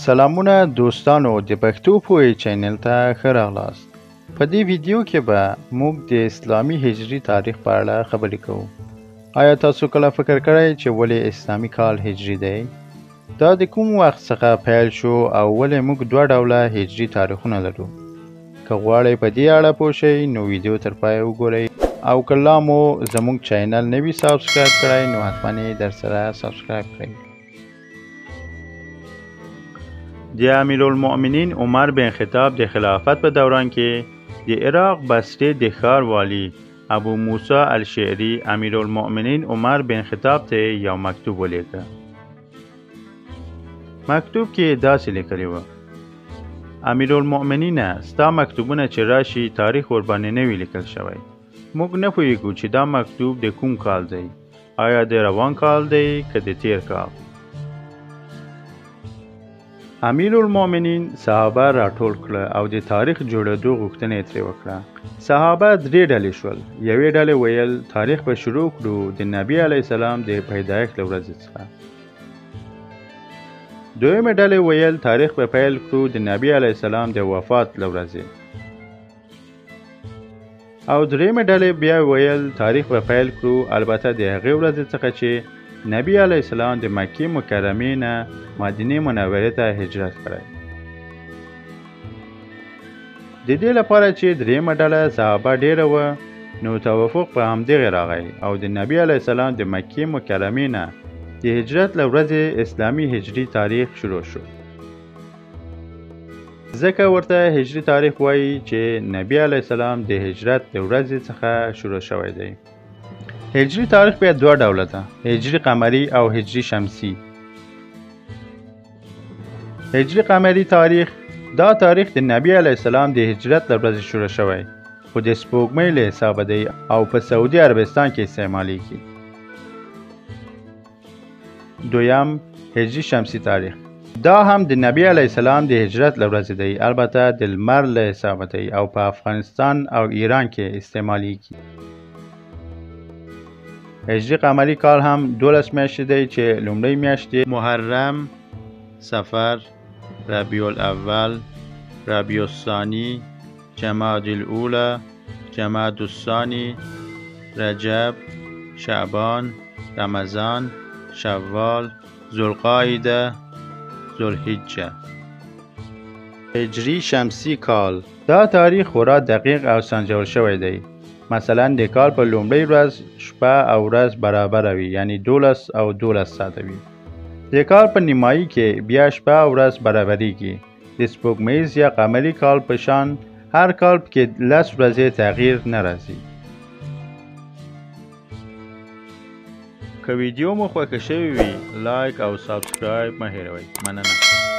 سلامونه دوستانو، د پښتو پوهې چینل ته ښه راغلاست. په دې ویډیو کې به موږ د اسلامي هجري تاریخ په اړه خبرې کوو. آیا تاسو کله فکر کړی چې ولې اسلامي کال هجري دی؟ دا د کوم وخت څخه پیل شو او ولې موږ دوه ډوله هجري تاریخونه لرو؟ که غواړئ په دې اړه پوه شئ نو ویډیو تر پایه وګورئ، او که لا مو زموږ چینل نه وي subscribe کړی نو حتما یې در سره subscribe کړئ. د امیرالمؤمنین عمر بن خطاب د خلافت په دوران کې د عراق بصرې د ښار والي ابو موسی الشعري امیرالمؤمنین عمر بن خطاب ته یو مکتوب ولیکه. مکتوب کې داسې لیکلی و: امیرالمؤمنینه، ستا مکتوبونه چې راشي تاریخ ورباندې نه وي لیکل شوی. موږ نه پوهیږو چې دا مکتوب د کوم کال دی، آیا د روان کال دی که د تیر کال؟ امیرالمؤمنین صحابه راټول کړه او د تاریخ جوړېدو غوښتنه یې ترې وکړه. صحابه درې ډلې شول. یوې ډلې ویل تاریخ به شروع کړو د نبی علیه السلام د پیدایښت له ورځې څخه. دویمې ډلې ویل تاریخ به پیل کړو د نبی علیه السلام د وفات له ورځې. او درېیمې ډلې بیا ویل تاریخ به پیل کړو البته د هغې ورځې څخه چې نبی علیه السلام د مکې مکرمې نه مدینې منورې ته هجرت کړی. د دې لپاره چې درېیمه ډله صحابه ډېره وه نو توافق په همدغې راغی او د نبی علیه السلام د مکې مکرمې نه د هجرت له ورځې اسلامي هجري تاریخ شروع شو. ځکه ورته هجري تاریخ وایي چې نبی علیه السلام د هجرت د ورځې څخه شروع شوی دی. هجري تاریخ بیا دوه ډوله ده: هجري قمري او هجري شمسي. هجري قمري تاریخ، دا تاریخ د نبی علیه السلام د هجرت له ورځې شروع شوی، خو د سپوږمۍ له حسابه دی او په سعودي عربستان کې استعمالیږي. دویم هجري شمسي تاریخ، دا هم د نبی علیه السلام د هجرت له ورځې دی، البته د لمر له حسابه دی او په افغانستان او ایران کې استعمالیږي. هجري قمري کال هم 12 میاشتې دی چې لومړۍ میاشت یې محرم، صفر، ربیع الاول، ربیع الثانی، جمادی الاولی، جمادی الثانی، رجب، شعبان، رمضان، شوال، ذوالقعده، ذوالحجه. هجري شمسي کال، دا تاریخ خورا دقیق او سنجول شوی دی. مثلا د کال په لومړۍ ورځ شپه او ورځ برابره وي، یعنی 12 او 12 ساعته وي. د کال په نیمایي کې بیا شپه او ورځ برابریږي. د سپوږمیز یا قمري کال په شان هر کال پکې 10 ورځې تغییر نه راځي. که ویډیو مو خوښه شوې وي like او subscribe مه هېروئ. مننه.